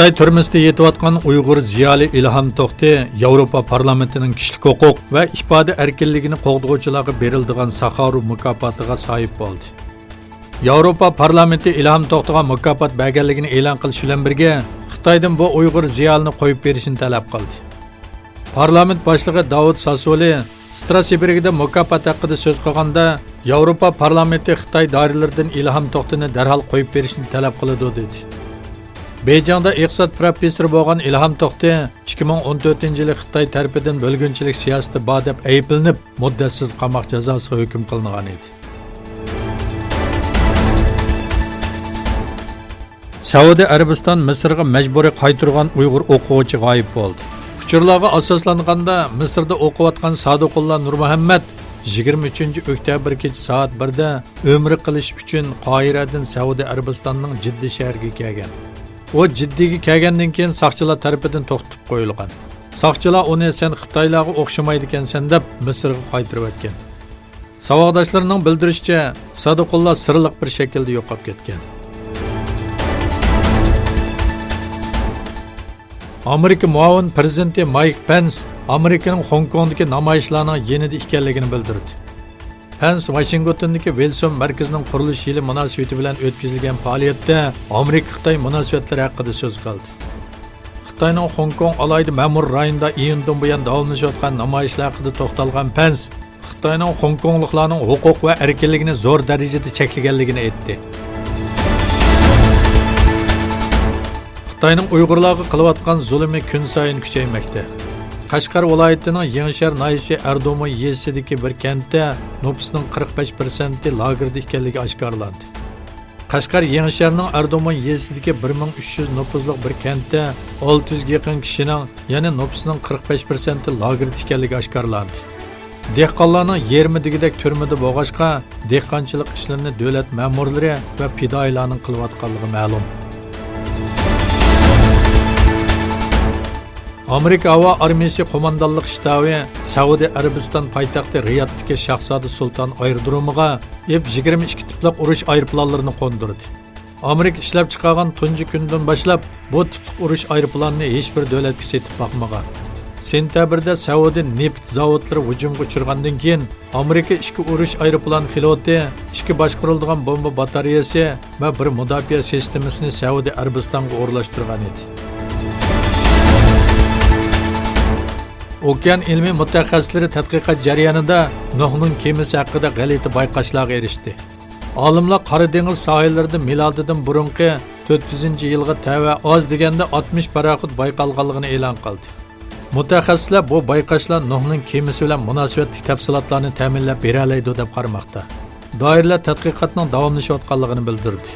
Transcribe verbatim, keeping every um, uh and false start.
خىتاي تۈرمىسىدە يېتىۋاتقان ئۇيغۇر زىيالىي ئىلھام توختى ياۋروپا پارلامېنتىنىڭ كىشىلىك ھوقۇق ۋە ئىپادە ئەركىنلىكىنى قوغدىغۇچىلارغا بېرىلىدىغان ساخاروۋ مۇكاپاتىغا ساھىب بولدى. ياۋروپا پارلامېنتى ئىلھام توختىغا مۇكاپات بەرگەنلىكىنى ئېلان قىلىش بىلەن بىرگە، خىتايدىن بۇ ئۇيغۇر زىيالىينى قويۇپ بېرىشنى تەلەپ قىلدى. پارلامېنت باشلىقى داۋۇت ساسولى ستراسبۇرگدا مۇكاپات ھەققىدە سۆز قىلغاندا، ياۋروپا پارلامېنتى خىتاي دائىرىلىرىدىن ئىلھام توختىنى دەرھال قويۇپ بېرىشنى تەلەپ قىلىدۇ، دېدى. بېيجىڭدا ئىقتىساد پروفېسسورى بولغان ئىلھام توختى ئىككى مىڭ ئون تۆتىنچى يىلى خىتاي تەرىپىدىن بۆلگۈنچىلىك سىياسىتى بار دەپ ئەيىبلىنىپ، مۇددەتسىز قاماق جازاسىغا ھۆكۈم قىلىنغان ئىدى. سەئۇدى ئەرەبىستان مىسىرغا مەجبۇرىي قايتۇرغان ئۇيغۇر ئوقۇغۇچى غايىب بولدى. ئۇچۇرلارغا ئاساسلانغاندا، مىسىردا ئوقۇۋاتقان سادىقۇللا نۇرمۇھەممەت يىگىرمە ئۈچىنچى ئۆكتەبىر كېچە سائەت بىردە ئۆمرە قىلىش ئۈچۈن قاھىرەدىن سەئۇدى ئەرەبىستاننىڭ جىددە شەھىرىگە كەلگەن. ئۇ جىددىگە كەلگەندىن كېيىن ساقچىلار تەرىپىدىن توختىتىپ قويۇلغان. ساقچىلار ئۇنى «سەن خىتايلارغا ئوخشىمايدىكەنسەن» دەپ مىسىرغا قايتۇرۇۋەتكەن. ساۋاقداشلىرىنىڭ بىلدۈرۈشىچە، سادىقۇللا سىرلىق بىر شەكىلدە يوقاپ كەتكەن. ئامېرىكا مۇئاۋىن پىرېزىدېنتى مايك پېنس ئامېرىكىنىڭ خوڭكوڭدىكى نامايىشلارنىڭ يېنىدا ئىكەنلىكىنى بىلدۈردى. پېنس ۋاشىنگتوندىكى ۋىلسون مەركىزىنىڭ قۇرۇلۇش يىلى مۇناسىۋىتى بىلەن ئۆتكۈزۈلگەن پائالىيەتتە ئامېرىكا-خىتاي مۇناسىۋەتلىرى ھەققىدە سۆز قىلدى. خىتاينىڭ خوڭكوڭ ئالاھىدە مەمۇرىي رايونىدا ئىيۇندىن بۇيان داۋاملىشىۋاتقان نامايىشلار ھەققىدە توختالغان پېنس، خىتاينىڭ خوڭكوڭلۇقلارنىڭ ھوقۇق ۋە ئەركىنلىكىنى زور دەرىجىدە چەكلىگەنلىكىنى ئېيتتى. خىتاينىڭ ئۇيغۇرلارغا قىلىۋاتقان زۇلۇمى كۈنسايىن كۈچەيمەكتە. قەشقەر ۋىلايىتىنىڭ يېڭىشەھەر ناھىيەسى ئەردومۇ يېزىسىدىكى بىر كەنتتە نوپۇسنىڭ قىرىق بەش پىرسەنتى لاگېردا ئىكەنلىكى ئاشكارىلاندى. قەشقەر يېڭىشەھىرىنىڭ ئەردومۇ يېزىسىدىكى بىر مىڭ ئۈچ يۈز نوپۇسلۇق بىر كەنتتە ئالتە يۈزگە يېقىن كىشىنىڭ، يەنى نوپۇسنىڭ قىرىق بەش پىرسەنتى لاگېردا ئىكەنلىكى ئاشكارىلاندى. دېھقانلارنىڭ يېرىمى دېگۈدەك تۈرمىدە بولغاچقا، دېھقانچىلىق ئىشلىرىنى دۆلەت مەمۇرلىرى ۋە پىدائىيلارنىڭ قىلىۋاتقانلىقى مەلۇم. ئامېرىكا ھاۋا ئارمىيىسى قوماندانلىق شتابى سەئۇدى ئەرەبىستان پايتەختى رىيادتىكى شاھزادە سۇلتان ئايرودرومىغا ئېف يىگىرمە ئىككى تىپلىق ئۇرۇش ئايروپىلانلىرىنى قوندۇردى. ئامېرىكا ئىشلەپچىقارغان تۇنجى كۈندىن باشلاپ، بۇ تىپلىق ئۇرۇش ئايروپىلانىنى ھېچبىر دۆلەتكە سېتىپ باقمىغان. سېنتەبىردە سەئۇدى نېفىت زاۋۇتلىرى ھۇجۇمغا ئۇچرىغاندىن كېيىن، ئامېرىكا ئىككى ئۇرۇش ئايروپىلان فلوتى، ئىككى باشقۇرۇلىدىغان بومبا باتارېيەسى ۋە بىر مۇداپىئە سىستېمىسىنى سەئۇدى ئەرەبىستانغا ئورۇنلاشتۇرغان ئىدى. ئوكيان ئىلمىي مۇتەخەسسىسلىرى تەتقىقات جەريانىدا نۇھنىڭ كېمىسى ھەققىدە غەلىتە بايقاشلارغا ئېرىشتى. ئالىملار قارا دېڭىز ساھىللىرىدە مىلادىدىن بۇرۇنقى تۆت يۈزىنچى يىلغا تەۋە ئاز دېگەندە ئاتمىش پاراخوت بايقالغانلىقىنى ئېلان قىلدى. مۇتەخەسسىسلەر بۇ بايقاشلار نۇھنىڭ كېمىسى بىلەن مۇناسىۋەتلىك تەپسىلاتلارنى تەمىنلەپ بېرەلەيدۇ دەپ قارىماقتا. دائىرىلەر تەتقىقاتنىڭ داۋاملىشىۋاتقانلىقىنى بىلدۈردى.